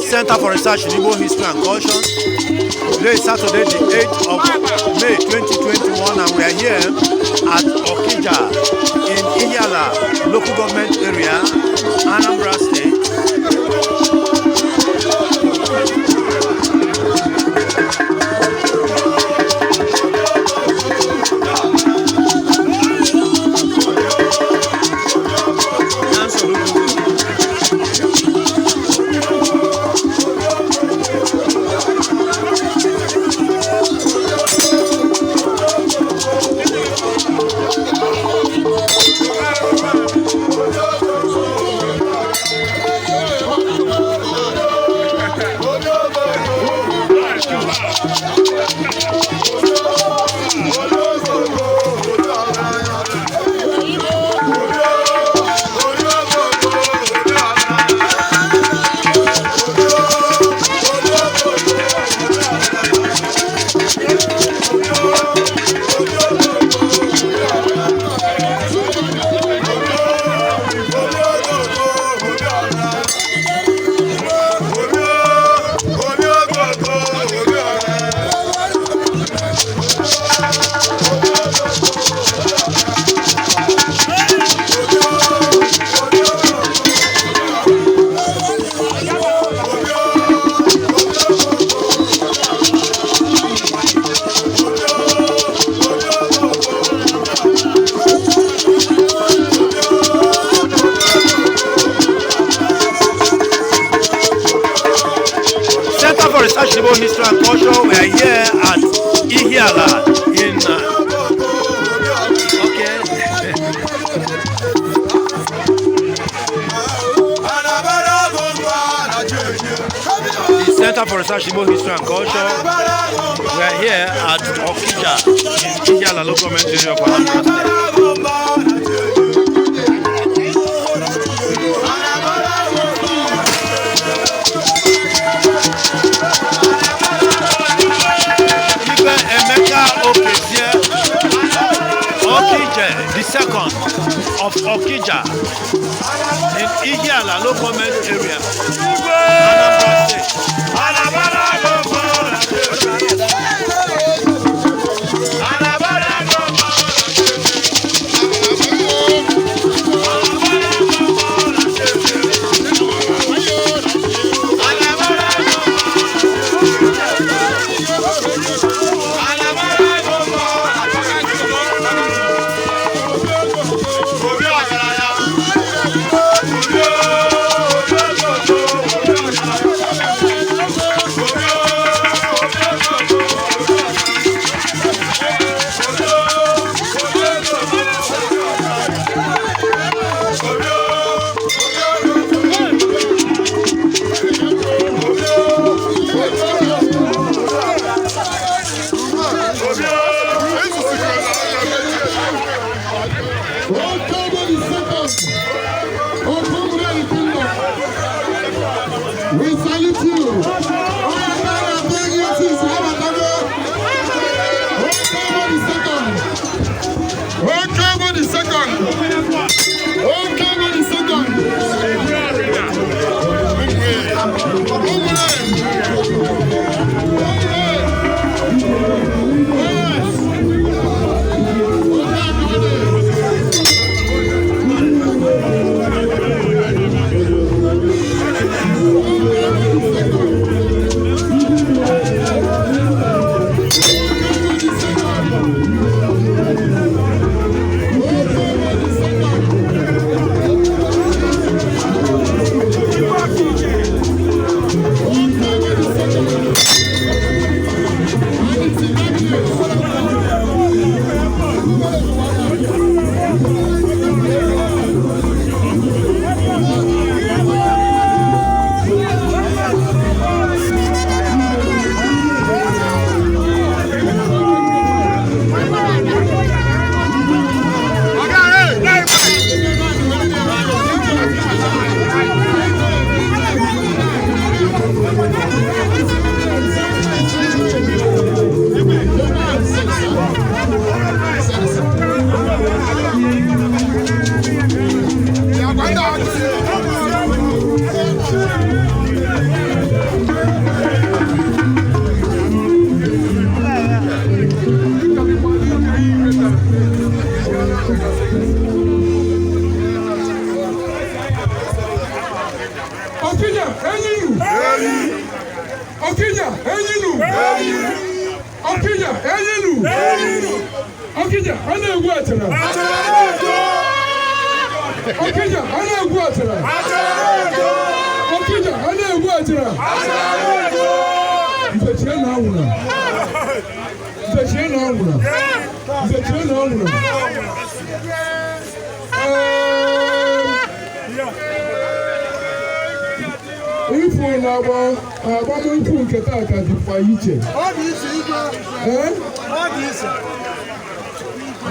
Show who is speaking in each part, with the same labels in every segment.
Speaker 1: Center for Research in Igbo History and Culture. Today is Saturday, the 8th of May 2021, and we are here at Okija in Ihiala local government area, Anambra State. Center for Research in Igbo History and Culture. We are here at Ihiala in. Okay. The Center for Research in Igbo History and Culture. We are here at Okija in Ihiala local government area of Anambra State. Igwe Emeka Okezie Okije, the second of Okija in Ihiala local government area, Anambra State.
Speaker 2: October the 2nd, October the Kingdom. We salute you. October the 2nd. October the 2nd. October the 2nd. Umre. Umre. Yes. October the 2nd. Okija enyinu. Okija enyinu. Okija enyinu. Okija a na-egwu achara. Okija a na-egwu achara. Okija a na-egwu achara. Nzechie na anwụra. Nzechie na anwụra. Nzechie na anwụra. Ifo na-agba agbamnkwụ nke tata dịkwa iche.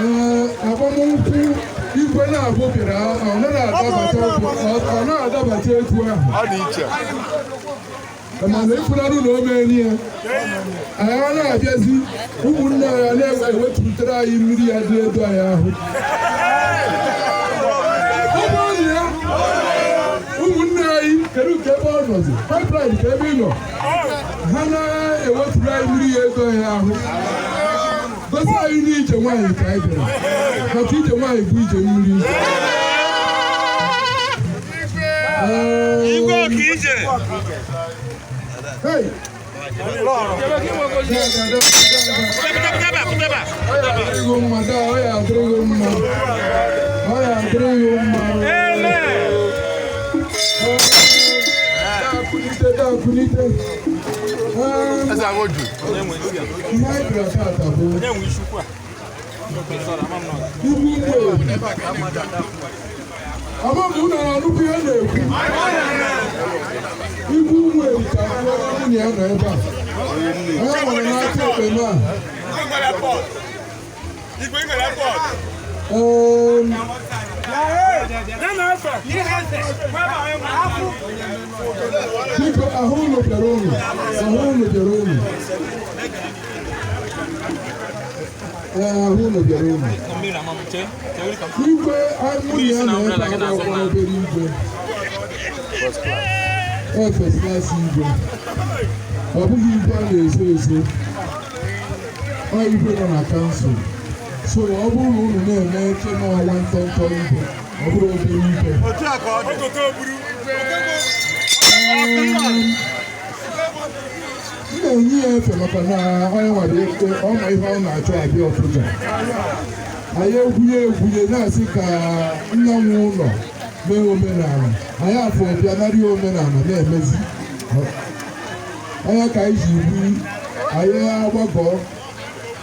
Speaker 2: Ee, agbamnkwụ igwe na-abụ bịara, ọ naghị adabata etu ahụ. Mana ịfụnanụ na omeeni ya, anyị a na-abịazi, ụmụnne ya na-ewetụtere anyị mmiri ya dị edo anyị ahụ. Ụmụnne anyị, kedu nke ebe ọ nọzi pipeline ka ebe ị nọ, ha na-ewetụrụ anyị mmiri ya edo anyị ahụ, gosi anyị n'ije nwaanyị ka anyị bịara, maka ije nwaanyị bụ ije mmiri. Hey! Ibu nwere ka nwunye ya nọ ebe a. Onye nwere n'aka ekpe m a. Biko, ahụ unu bịara unu. Ahụ unu bịara unu. Ee, ahụ unu bịara unu. Igwe nwunye ya nọ ebe a bụ obere igwe. First class igwe. Ọ bụghị igwe a na-ezo ezo. Ọ igwe nọ na kansụl. So ọ bụrụ na unu na-eme eche n'ọnwa ntọntọ igwe, ọ bụrụ obere igwe. M na-enye ya efe maka na onye nwere ọma ihe ọ na-achọ abịa Okija. Anyị egwunye egwunye na-asị ka nna nwe ụlọ mee omenala. Anyị afọ bịa narị omenala na-emezi. Onye ka anyị ji ibu anyị agbakọ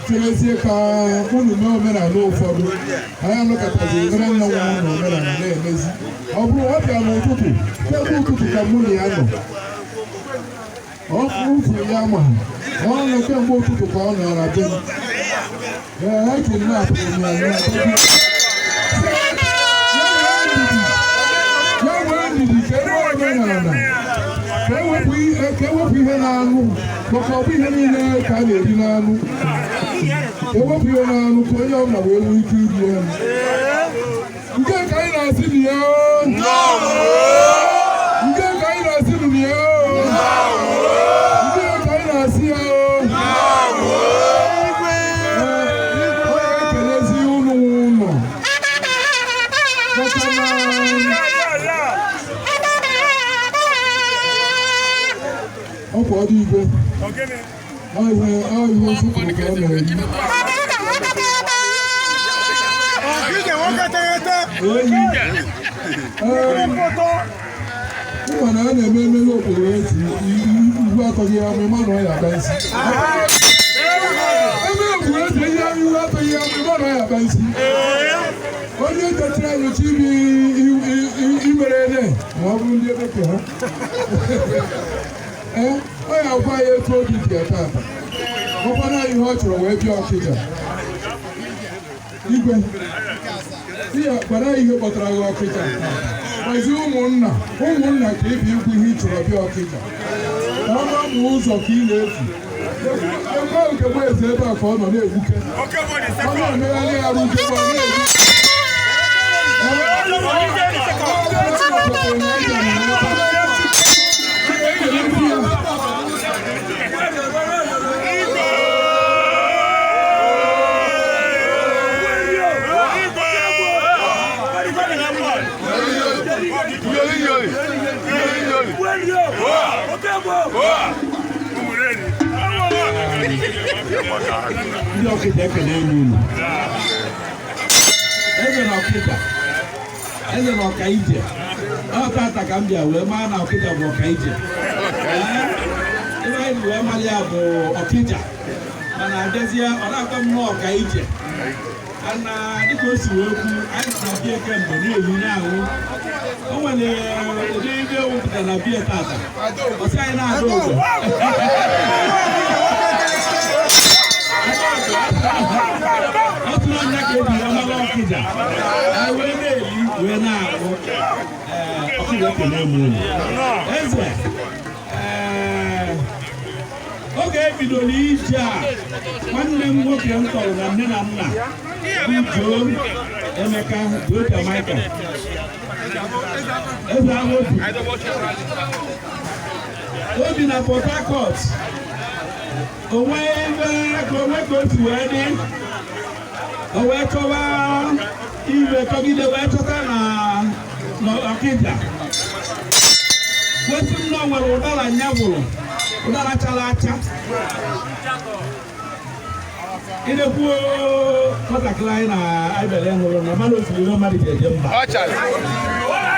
Speaker 2: tirezie ka unu mee omenala ụfọdụ. Anyị anọkọtazi mere nna nwe ụlọ omenala na-emezi. Ọ bụrụ ọ bịa n'ụtụtụ, kemgbe ụtụtụ ka mụ na ya nọ. Ọ fụrụ ya ma ọ nọ kemgbe ụtụtụ ka ọ nọrọ be m. Ee, eji m na-apụrụ m ya. Ya nwee ndidi ka e nwee omenala, ka ewepụ ihe na-anụ, maka ọ bụ ihe niile ka a na-eri n'anụ. Ka ewepụ ihe na-anụ ka onye ọbụla wee nwee ike iri ọnụ. Nke ka anyị na-asị na ya, nke ka anyị na-asị na ya, nke ka anyị na-asị ya. Ọ ga-ekelezi unu ụlọ maka na ọkwa ọdụ igwe ọ ihe nsụpụrụ ka ọ na-eri. Oyi ịma na a na-eme emeghe okporo ezi ihu atọghị ya ma ịma na ọ ya aba isi. Eme okporo ezi ihe ihu atọghị ya ma ịma na ọ ya aba isi. Onye techara nyocha imi imere ene ma ọ bụrụ ndị ebe ka ha. Ee, ọ ya agwa ya etu obi dị ya tata. Ọkwana ihe ọ chọrọ wee bịa Okija. Igwe, ihe gwara ya ihe kpọtara gị Okija. Gbazie ụmụnna, ụmụnna ka ị bịa ikwu ihe ị chọrọ bịa Okija. Ka ọ ma ụzọ ka ị na-efu. Ekwe nke bụ eze ebe a ka ọ nọ na-egbuke. Ọ na-emegharị arụ ugegbe ọ na-egbu. Ndị Ọkịja, ekele m unu. Eze na Ọkịja, eze na Ọkaije. Ọ tata ka m bịa wee maa na Ọkịja bụ Ọkaije. Ee, ebe anyị ji wee mara ya bụ Ọkịja, mana abịazie ọ na-atọ m nọọ Ọkaije. Ana dịka o si wee kwu, anyị nọ na bie kemgbe na-eyi na-aṅụ. O nwere ụdị ibe wepụtara na bie tata, ọ sị anyị na-ada ogwe. Ọ tụrụ anya ka eji ya mara Ọkịja. Anyị wee na-eli wee na-aṅụ. Ee, Ọkịja, ekele m unu. Eze, ee, oge ebidoro ije a, nwanne m nwoke m tọrọ na nne na nna bụ Joe Emeka, Joe Jamaica, eze ahụ obi na Port Harcourt, onwe ebe ka onwe ka o si wee dị, o wee chọwa iwe, chọgide wee chọta na n'Ọkịja, wesị m na o nwere ụdara nya gwụrụ, ụdara chara acha. Idekwuo nwatakịrị anyị na anyị bịara ịṅụrụ na mmadụ osiri ihe mmadụ ji eje mba,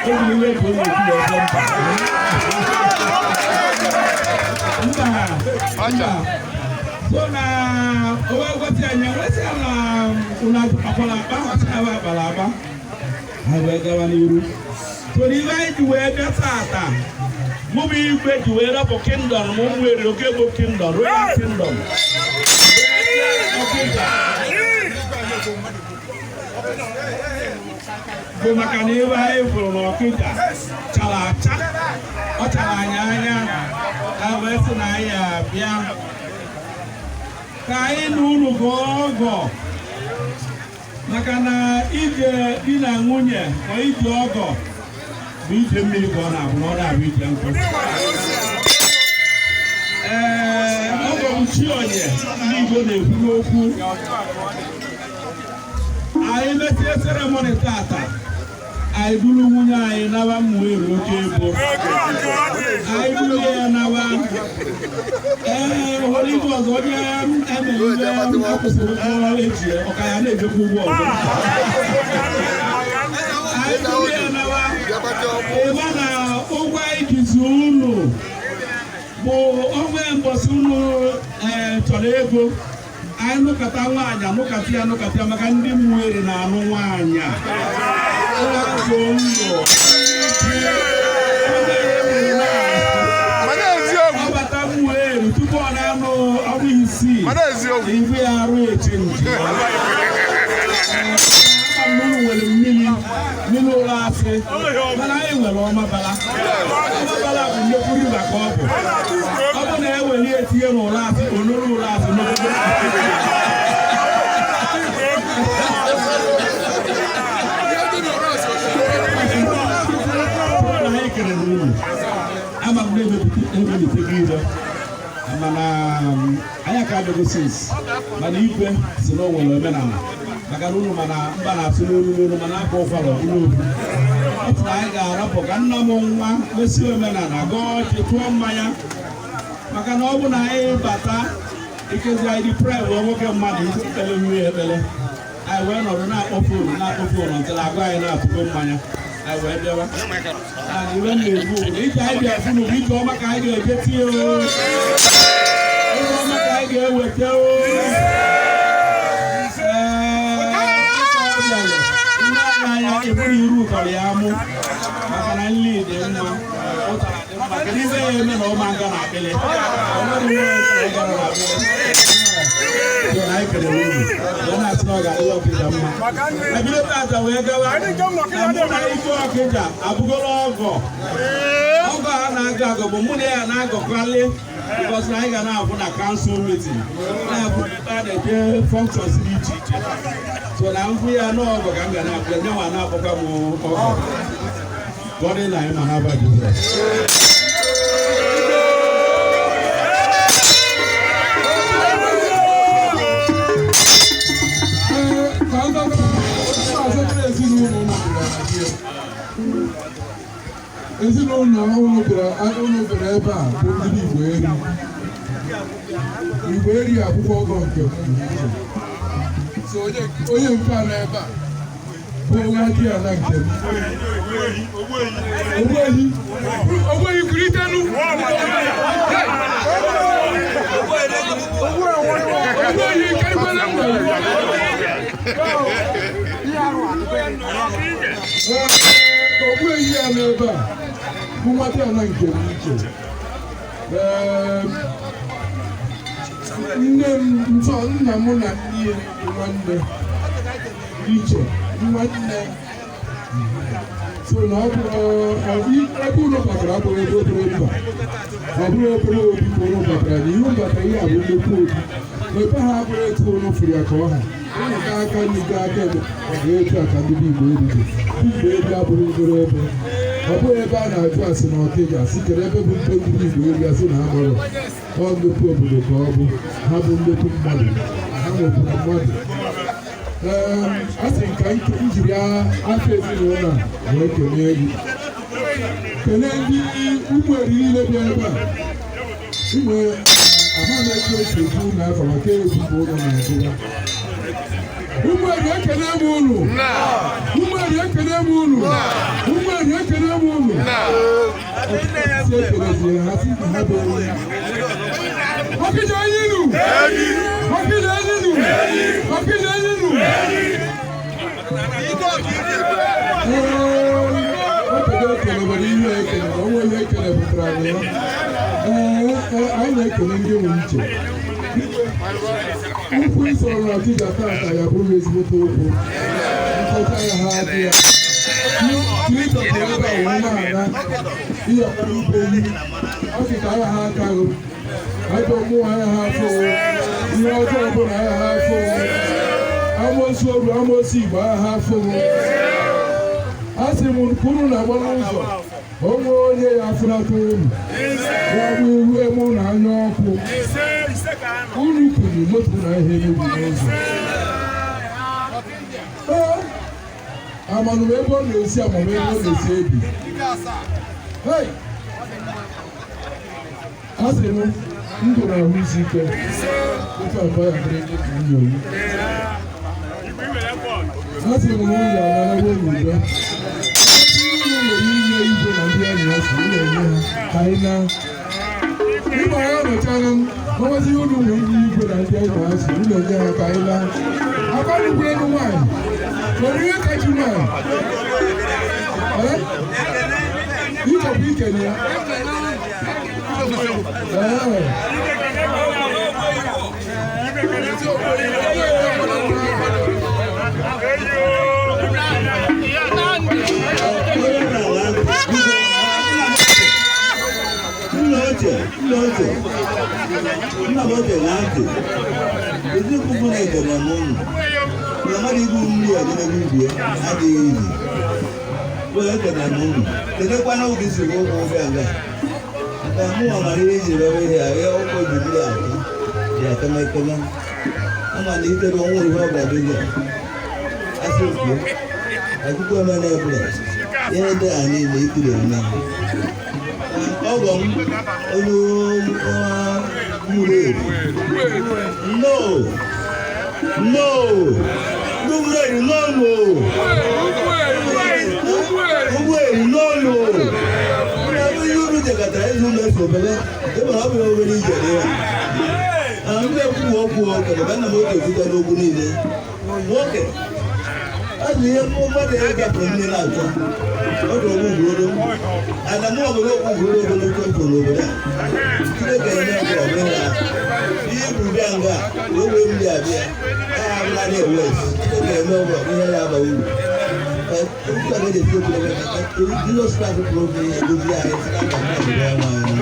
Speaker 2: ejiri iwe ka o na-ekwu wee jee mba. Mba, mba. So na o wee gosi anyị, wesị ya na unu akpara akpa, ọsị ya akpara akpa. Ha wee gawa n'iru. So na ihe anyị ji wee bịa tata, mụ bụ igwe ji wee rapụ kingdom m nwere oke bụ kingdom, royal kingdom Ọkịja, bụ maka na ebe anyị fụrụ n'Ọkịja chara acha, ọ chara anyị anya. A wee sị na anyị abịa ka anyị na unu gọọ ọgọ, maka na ije di na nwunye ma ije ọgọ bụ ije mmiri ka ọ na-abụ, na ọ na-abụ ije nkụ. Ee, ọgọ bụ chi onye. Ndị Igbo na-ekwu n'okwu anyị mesie ceremony tata, anyị buru nwunye anyị naba Mmụeri oke ebo, anyị buru ya naba. Ee, ụfọdụ igwe ọzọ, onye emere ihe akwụsịrị ụgwọ eji ọka ya na-ejekwa ụgwọ ọzọ. Anyị buru ya naba, ịma na ụgwọ anyị jizi unu bụ onwe mbọsị unu ee chọrọ ego anyị nụkọta nwaanyị, anụkata ya, anụkata ya, maka ndị Mmụeri na-anụ nwaanyị a azụ ndụ.
Speaker 3: Mana eziokwu.
Speaker 2: Ọbata Mmụeri tupu ọ na-anụ ọnwa 6,
Speaker 3: Mana eziokwu.
Speaker 2: ibu ya arụ eche nje. Unu nwere mmiri mmiri ụlọ asị, mana anyị nwere ọmabala. Ọmabala bụ nnukwu river ka ọ bụ. Ọ bụ na eweli etinye n'ụlọ asị, onuru ụlọ asị n'obodo. Na anyị kelere unu. Ama m na-emepụta ire, mana anyị aka adịgo since, mana igwe si na o nwere omenala, maka na unu mana mba na-asụ n'olu n'olu, mana akwa ụkwara ọbụla ofu. Ọ sị na anyị ga-arapụ ka nna m nwa mesi omenala, gọọ ọjị, tụọ mmanya, maka na ọ bụ na anyị bata ikezi anyị dị prime nwoke mmadụ ekpele mmiri ekpele. Anyị wee nọdụ na-akpọ phone, na-akpọ phone ntịla agwa anyị na-atụgo mmanya, anyị wee bịawa. Na iwe m na-ekwu bụ na ije anyị bịa funu bụ ije ọma ka anyị ga-eje tie o, ije ọma ka anyị ga-eweta o. Ee, nne anya eburu iru ụtọrọ ya amụ, maka na nri dị mma, ụtara dị mma. Kedu ife ya eme na ọma nga na akpịlị? Ọ nwere ihe ya gara na akpịlị. So na anyị kelere unu wee na-asị na ọ ga-adịrị Ọkịja mma. Ebido tata wee gawa na mụ na ike Ọkịja abụgoro ọgọ. Ọgọ a na-agọ agọ bụ mụ na ya na-agọkwali, because na anyị ga na-abụ na council meeting, na-abụ ebe a na-eje functions dị iche iche. So na mfụ ya n'ọgọ ka m ga na-abụ ya, nyenwa na-akpọkwa m ọgọ. Ka ọ dị na anyị ma n'aba Jizọs.
Speaker 4: Ee, ka ọ dọkara na-azọtara ezinụlọ ụlọ bịara na bịa. Ezinụlọ ụlọ bịara.
Speaker 2: Bịara, unu bịara ebe a bụ ndị Igbo Eri. Igbo Eri akwụkwọ ọgọ nke m iche. So onye nke a nọ ebe a bụ nwa di ala nke m. Ogbuehi, Ogbuehi, kulitenu. Ogbuehi, karikwala nna. Ee, Ogbuehi ya nọ ebe a bụ nwa di ala nke m iche. Ee, nne m ntọ, nna m na nne ya bụ nwanne iche, nwanne. So na ọ bụrụ ebe unu batara abụghị ebe obere mba, ọ bụrụ obere obi ka unu batara na ihu batara. Ihe a bụ nnukwu obi na ebe ha abụrụ etu unu fụrụ ya ka ọ ha. Unu gaa aka nri, gaa aka ebe ọ bụ etu a ka ndị bụ Igbo Eri dị. Igbo Eri abụrụ obere ebe, ọ bụghị ebe a na-ajụ asị na Ọkịja asị kedu ebe bụ mpe ndị Igbo Eri, asị na ha gbọrọ. Ọ nnukwu obodo ka ọ bụ. Ha bụ nnukwu mmadụ, ha nwekwara mmadụ. Ee, a sị ka m jiri afọ ezinụlọ a wee kelee gị, kelee ndị Ụmụeri niile bịa ebe a. Ụmụ amaghị etu esi ekwu na afọ maka egwu ka ụlọ na-agụwa. Ụmụeri, ekele m unu. Ụmụeri, ekele m unu. Ụmụeri, ekele m unu. Ọtụtụ si ekelezie ha sị na ha bụ enyi. Ọkịja enyinu! Ọkịja enyinu! Ọkịja enyinu! Ee, obodo ekele nwere ihe ekele na onwe ihe ekele pụtara na ya. Ee, anyị na-ekele ndị nwe iche. Ụkwụ isoro na Ọkịja tata ya bụrụ ezigbote ụkwụ. Nkọcha ya ha adị ya. N'ịtọpụ ebe a wee na-ana ihe ọkpara ube yi. Ọ sị ka agha ha aka gụ. Ajọ mmụọ agha ha afọ. Ihe ọjọọ ọbụla agha ha afọ. Amoosu oru, amoosu Igbo agha ha afọ. A sị m ka unu na-agba n'ụzọ, onwe onye ya afụnata unu. Ya bụ ihu eme na anya ọkụ. Unu kwuru moto na ihe emebi n'ụzọ. Ee, amanụ ebe ọ na-esi, amam ebe ọ na-esi ebi. Hey! A sị m ndụ na ahụ isi ike. Otu abụọ ya dịrị ndị na nwunye oyi. A sị m nwunye anarawo n'udo. Unu nwere inye igwe na ndị enyi ya si unu enye ha ka anyị na ịgba ya nọchara m ọnwazi. Unu nwere inye igwe na ndị enyi ha si unu enye ha ka anyị laa. Akwanukwu elu nwaanyị nwere ihe kachi nwaanyị. Ee? Ịchọkwa ikele ya. Ee.
Speaker 3: Nna ochie, nna ochie, nna m ochie na ntị eziokwu na ekele m unu na mmadụ igbu mmiri ọdịnebe ibie adịghị izi. Wee ekele m unu, kedekwana oge si ụkwụ ụbịa nga maka mụnwa mara ihe iji rebe ihe a ya ụkwụ ji mmiri atọ dị akemekeme ama na itere ọnwụ ihe ọ ga-adịghị asị kwuo akwụkwọ eme na ebule ihe ndị a niile ikiri eme. Ọgọ m onye mmiri no no Ụmụeri n'ọnụ Ụmụeri n'ọnụ ihe unu jekọtara izu ụlọ efu obere ịmara ọ bụrụ obere ije dị ya ndị ekwu okwu okenye ka nna m oge ekwuta n'okwu niile. Nwoke azụ ihe mmadụ ya gafere mmiri na-achọ ọ dị ogbu ugoro ana mụ obodo okwu ugoro ogologo mfo n'obodo a. Chineke eme nke ọbụla ya ihe ibu bịa nga wee wee mmiri abịa ya abụla wes. Chineke eme ọbụla ihe ya aba uru. Jizọs Kraịst pụrụ ihe gozi anyị si n'aka mmadụ ya nwaanyị.